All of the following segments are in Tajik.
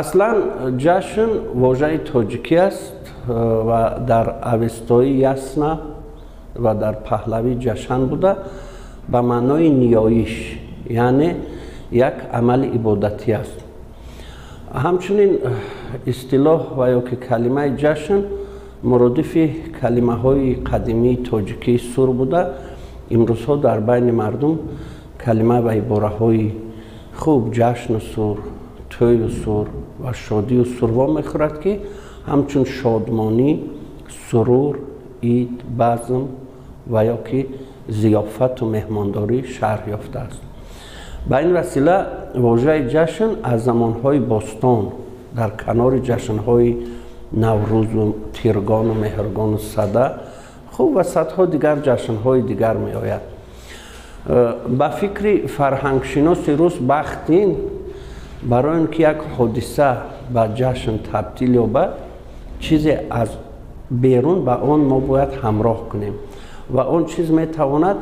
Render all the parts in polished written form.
Аслан ҷашн вожаи тоҷикӣ аст ва дар авестои ясна ва дар паҳлавӣ ҷашн буда, ба маънои ниёиш, яъне як амали ибодатӣ аст. Ҳамчунин истилоҳ ва ё ки калимаи ҷашн муродифи калимаҳои қадимии тоҷикии сур буда, имрӯзҳо дар байни мардум калима ва ибораҳои хуб ҷашну сур, тӯю сур ва шодию сур вомехӯрад, ки ҳамчун шодмонӣ, сурур, ид, базм ва ё ки зиёфату меҳмондорӣ шарҳ ёфтааст. Ба ин васила вожаи ҷашн аз замонҳои бостон дар канори ҷашнҳои Наврӯзу Тиргону Меҳргону Сада хуб ва садҳо дигар ҷашнҳои дигар меояд. Ба фикри фарҳангшиноси рус Бахтин, барои он ки як ҳодиса ба ҷашн табдил ёбад, чизе аз берун ба он мо бояд ҳамроҳ кунем ва он чиз метавонад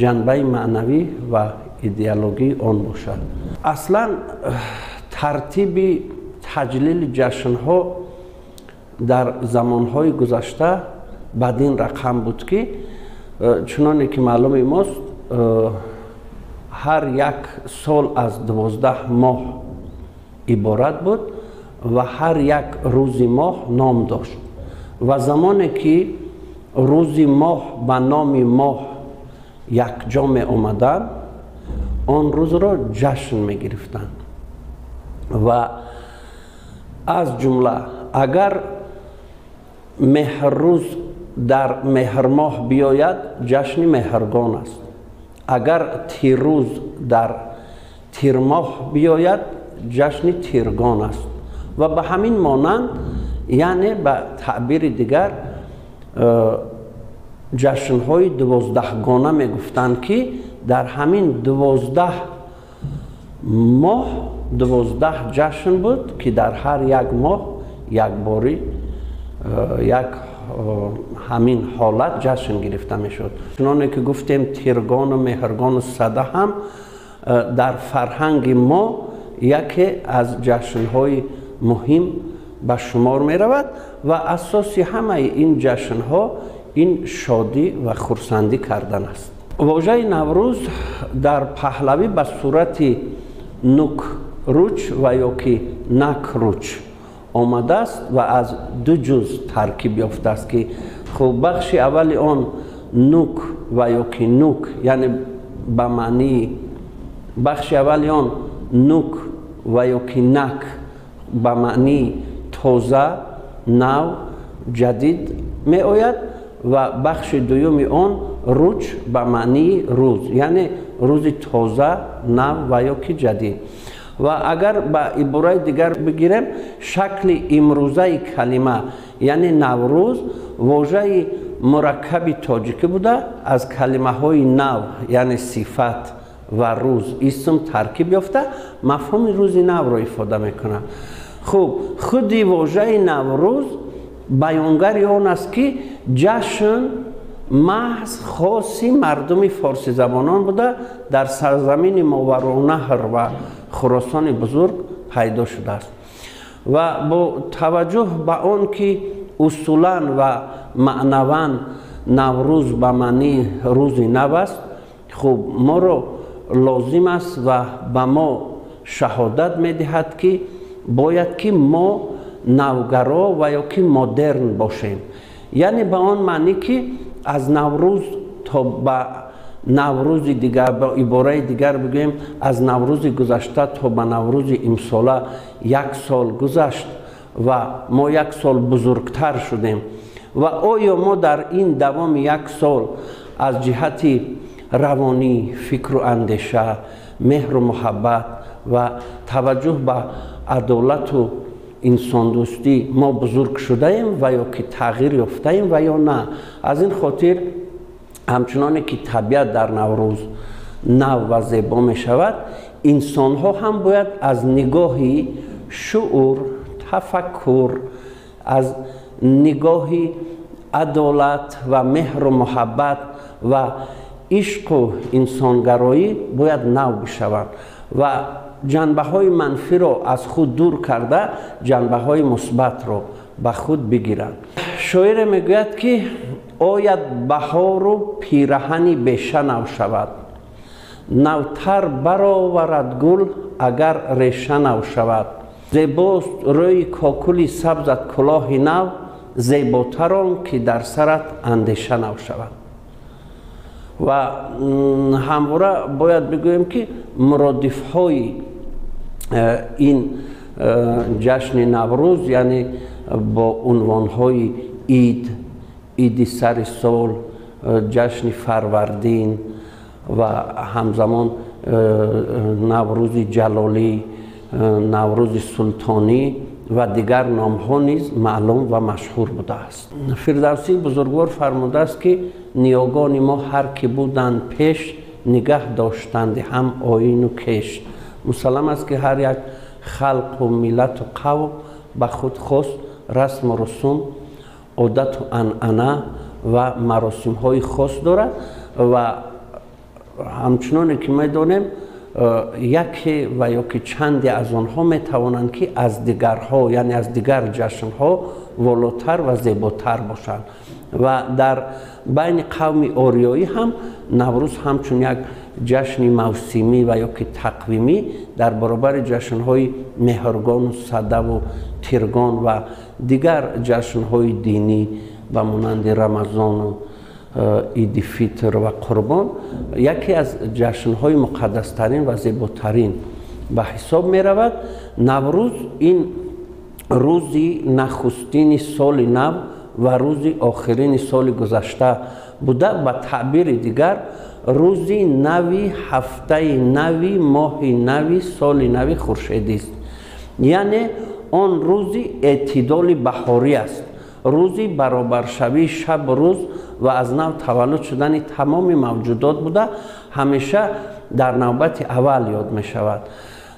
ҷанбаи маънавӣ ва идеологии он бошад. Аслан тартиби таҷлили ҷашнҳо дар замонҳои гузашта бадин рақам буд, ки чуноне ки маълуми мост, ҳар як сол аз 12 моҳ иборат буд ва ҳар як рӯзи моҳ ном дошт ва замоне ки рӯзи моҳ ба номи моҳ якҷо меомаданд, он рӯзро ҷашн мегирифтанд. Ва аз ҷумла агар меҳррӯз дар меҳрмоҳ биёяд, ҷашни Меҳргон аст. Агар тиррӯз дар тирмоҳ биёяд, ҷашни Тиргон аст. Ва ба ҳамин монанд, яъне ба таъбири дигар, ҷашнҳои 12гона мегуфтанд, ки дар ҳамин 12 моҳ 12 ҷашн буд, ки дар ҳар як моҳ якборӣ як ҳамин ҳолат ҷашн гирифта мешуд. Чуноне ки гуфтем, Тиргону Меҳргону Сада ҳам дар фарҳанги мо яке аз ҷашнҳои муҳим ба шумор меравад ва асоси ҳамаи ин ҷашнҳо ин шодӣ ва хурсандӣ кардан аст. Вожаи Наврӯз дар паҳлавӣ ба сурати нукруч ва ё ки накруч омадааст ва аз ду ҷуз таркиб ёфтааст, ки хуб бахши аввали он нук ва ё ки нук, яъне ба маънии бахши аввали он нук ва ё ки нак ба маънии тоза, нав, ҷадид меояд ва бахши дуюми он руч ба маънии рӯз, яъне рӯзи тоза, нав ва ё ки ҷадид. Ва агар ба ибораи дигар бигирем, шакли имрӯзаи калима, яъне Наврӯз, вожаи мураккаби тоҷикӣ буда, аз калимаҳои нав, яъне сифат, ва рӯз, исм таркиб ёфта, мафҳуми рӯзи навро ифода мекунад. Хуб, худи вожаи Наврӯз баёнгари он аст, ки ҷашн маҳз хоси мардуми форсизабонон буда, дар сарзамини Моваронаҳр ва Хуросони Бузург пайдо шудааст. Ва бо таваҷҷӯҳ ба он ки усулан ва маънаван Наврӯз ба маънии рӯзи нав аст, хуб моро лозим аст ва ба мо шаҳодат медиҳад, ки бояд ки мо навгаро ва ё ки модерн бошем, яъне ба он маънӣ ки аз Наврӯз то ба Наврӯзи дигар, ба ибораи дигар бигӯем, аз Наврӯзи гузашта то ба Наврӯзи имсола як сол гузашт ва мо як сол бузургтар шудем. Ва оё мо дар ин давоми як сол аз ҷиҳати равонӣ, фикру андеша, меҳру муҳаббат ва таваҷҷӯҳ ба адолату инсондӯстӣ мо бузург шудаем ва ё ки тағйир ёфтаем ва ё на? Аз ин хотир, ҳамчуноне ки табиат дар Наврӯз нав ва зебо мешавад, инсонҳо ҳам бояд аз нигоҳи шуур, тафаккур, аз нигоҳи адолат ва меҳру муҳаббат ва ишқу инсонгароӣ бояд нав бишаванд. Ва ҷанбаҳои манфиро аз худ дур карда, ҷанбаҳои мусбатро ба худ бигиранд. Шоире мегӯяд, ки ояд баҳору пираҳани беша нав шавад, навтар бароварад гул агар реша нав шавад, зебост рӯи кокули сабзат кулоҳи нав, зеботар он ки дар сарат андеша нав шавад. Ва ҳамвора бояд бигӯем, ки муродифҳои ин ҷашни Наврӯз, яъне бо унвонҳои ид, иди сари сол, ҷашни Фарвардин ва ҳамзамон Наврӯзи Ҷалолӣ, Наврӯзи Султонӣ ва дигар номҳо низ маълум ва машҳур будааст. Фирдавсии бузургвор фармудааст, ки ниёгони мо ҳар ки буданд пеш, нигаҳ доштанди ҳам оину кеш. Мусаллам аст, ки ҳар як халқу миллату қавм ба худ хос расму русум, одату анъана ва маросимҳои хос дорад ва ҳамчуноне ки медонем, яке ва ё ки чанде аз онҳо метавонанд, ки аз дигарҳо, яъне аз дигар ҷашнҳо волотар ва зеботар бошанд. Ва дар байни қавми ориёӣ ҳам Наврӯз ҳамчун як ҷашни мавсимӣ ва ё ки тақвимӣ дар баробари ҷашнҳои Меҳргону Садаву Тиргон ва дигар ҷашнҳои динӣ ба монанди Рамазону Иди Фитр ва Қурбон яке аз ҷашнҳои муқаддастарин ва зеботарин ба ҳисоб меравад. Наврӯз ин рӯзи нахустини соли нав ва рӯзи охирини соли гузашта буда, ба таъбири дигар рӯзи нави ҳафтаи нави моҳи нави соли нави хуршедист. Яъне он рӯзи эътидоли баҳорӣ аст, рӯзи баробаршавии шабу рӯз ва аз нав таваллуд шудани тамоми мавҷудот буда, ҳамеша дар навбати аввал ёд мешавад.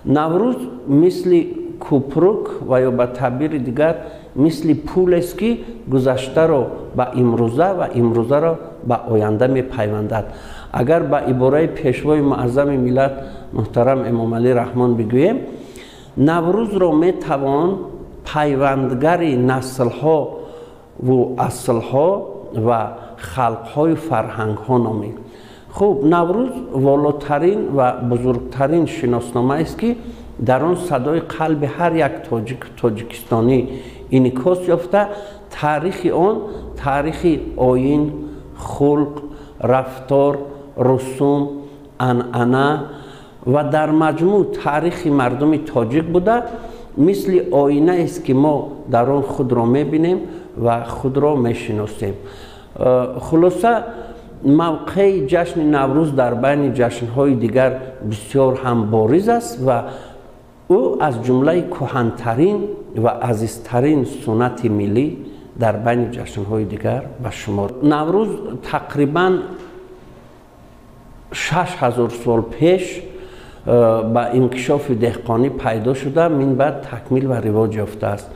Наврӯз мисли кӯпрук ва ё ба таъбири дигар мисли пулест, ки гузаштаро ба имрӯза ва имрӯзаро ба оянда мепайвандад. Агар ба ибораи пешвои муаззами миллат муҳтарам Эмомалӣ Раҳмон бигӯем, Наврӯзро метавон пайвандгари наслҳо ву аслҳо ва халқҳои фарҳангҳо номид. Хуб, Наврӯз волотарин ва бузургтарин шиносномаест, ки дар он садои қалби ҳар як тоҷику тоҷикистонӣ инъикос ёфта, таърихи он таърихи оин, хулқ, рафтор, русум, анъана ва дар маҷмӯъ таърихи мардуми тоҷик буда, мисли оинаест, ки мо дар он худро мебинем ва худро мешиносем. Хулоса, мавқеи ҷашни Наврӯз дар байни ҷашнҳои дигар бисёр ҳам бориз аст ва ӯ аз ҷумлаи кӯҳантарин ва азизтарин суннати миллӣ дар байни ҷашнҳои дигар ба шумор. Наврӯз тақрибан 6000 сол пеш ба инкишофи деҳқонӣ пайдо шуда, минбаъд такмил ва ривоҷ ёфтааст.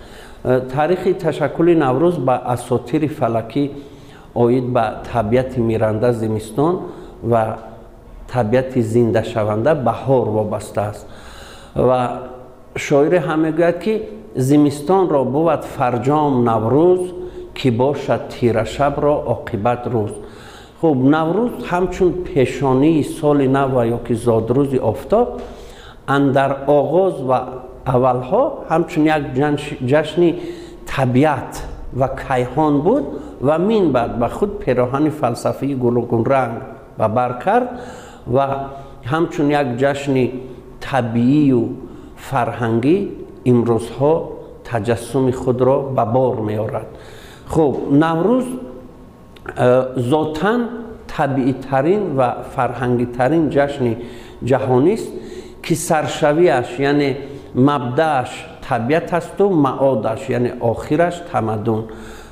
Таърихи ташаккули Наврӯз ба асотири фалакӣ оид ба табиати миранда зимистон ва табиати зиндашаванда баҳор вобаста аст. Ва шоире ҳам мегӯяд, ки зимистонро бувад фарҷом Наврӯз, ки бошад тирашабро оқибат рӯз. Хуб, Наврӯз ҳамчун пешонии соли нав ва ё ки зодрӯзи офтоб андар оғоз ва аввалҳо ҳамчун як ҷашни табиат ва кайҳон буд ва минбаъд ба худ пероҳани фалсафии гуногунранг ба бар кард ва ҳамчун як ҷашни табиию фарҳангӣ имрӯзҳо таҷассуми худро ба бор меорад. Хуб, Наврӯз зотан табиитарин ва фарҳангитарин ҷашни ҷаҳонист, ки саршавиаш, яъне мабдааш табиат асту маодаш, яъне охираш тамаддун.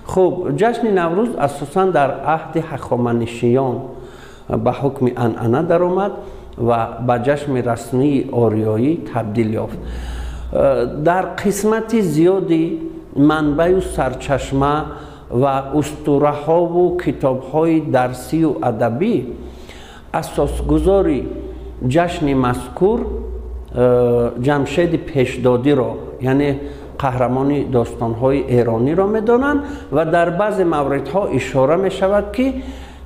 Хуб, ҷашни Наврӯз асосан дар аҳди ҳахоманишиён ба ҳукми анъана даромад ва ба ҷашни расмии ориёӣ табдил ёфт. Дар қисмати зиёди манбаю сарчашма ва устураҳову китобҳои дарсию адабӣ асосгузори ҷашни мазкур Ҷамшеди Пешдодиро, яъне қаҳрамони достонҳои эрониро медонанд ва дар баъзе мавридҳо ишора мешавад, ки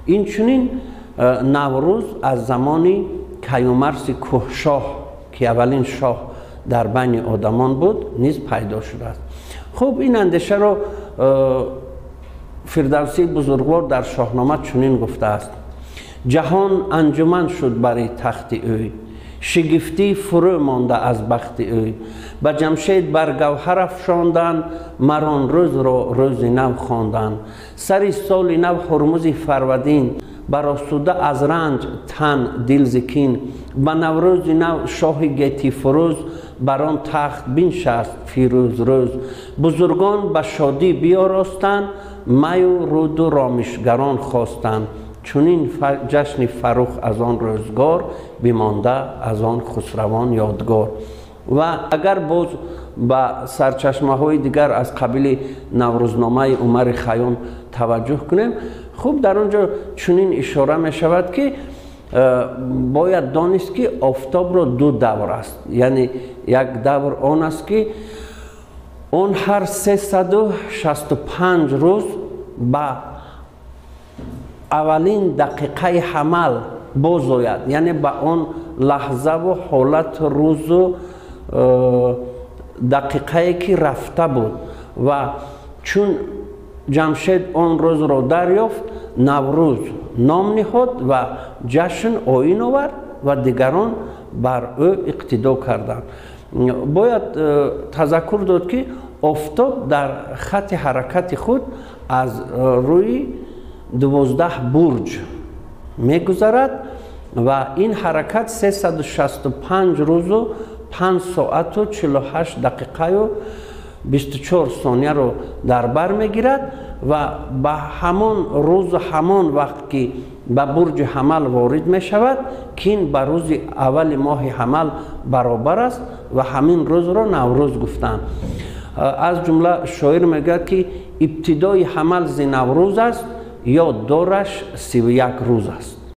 инчунин Наврӯз аз замони Каюмарси Кӯҳшоҳ, ки аввалин шоҳ дар байни одамон буд, низ пайдо шудааст. Хуб, ин андешаро Фирдавсии бузургвор дар Шоҳнома чунин гуфтааст: ҷаҳон анҷуман шуд бари тахти ӯй, шигифтӣ фурӯ монда аз бахти ӯй, ба Ҷамшед бар гавҳар афшонданд, мар он рӯзро рӯзи нав хонданд. Сари соли нав Ҳурмузи Фарвардин, баросуда аз ранҷ тан дил зикин, ба Наврӯзи нав шоҳи гетифурӯз, бар он тахт биншаст фирӯз рӯз. Бузургон ба шодӣ биёростанд, маю руду ромишгарон хостанд. Чунин ҷашни фаррух аз он рӯзгор, бимонда аз он хусравон ёдгор. Ва агар боз ба сарчашмаҳои дигар аз қабили Наврӯзномаи Умари Хайём таваҷҷӯҳ кунем, хуб, дар он ҷо чунин ишора мешавад, ки бояд донист, ки офтобро ду давр аст, яъне як давр он аст, ки он ҳар 365 рӯз ба аввалин дақиқаи ҳамал бозояд, яъне ба он лаҳзаву ҳолату рӯзу дақиқае, ки рафта буд. Ва чун Ҷамшед он рӯзро дарёфт, Наврӯз ном ниҳод ва ҷашн оин овард ва дигарон бар ӯ иқтидо карданд. Бояд тазаккур дод, ки офтоб дар хатти ҳаракати худ аз рӯи 12 бурҷ мегузарад ва ин ҳаракат 365 рӯзу 5 соату 48 дақиқаю 24 сонияро дар бар мегирад ва ба ҳамон рӯзу ҳамон вақт, ки ба бурҷи ҳамал ворид мешавад, ки ин ба рӯзи аввали моҳи ҳамал баробар аст, ва ҳамин рӯзро Наврӯз гуфтанд. Аз ҷумла шоир мегӯяд, ки ибтидои ҳамал зи Наврӯз аст, ёд дораш 31 рӯз аст.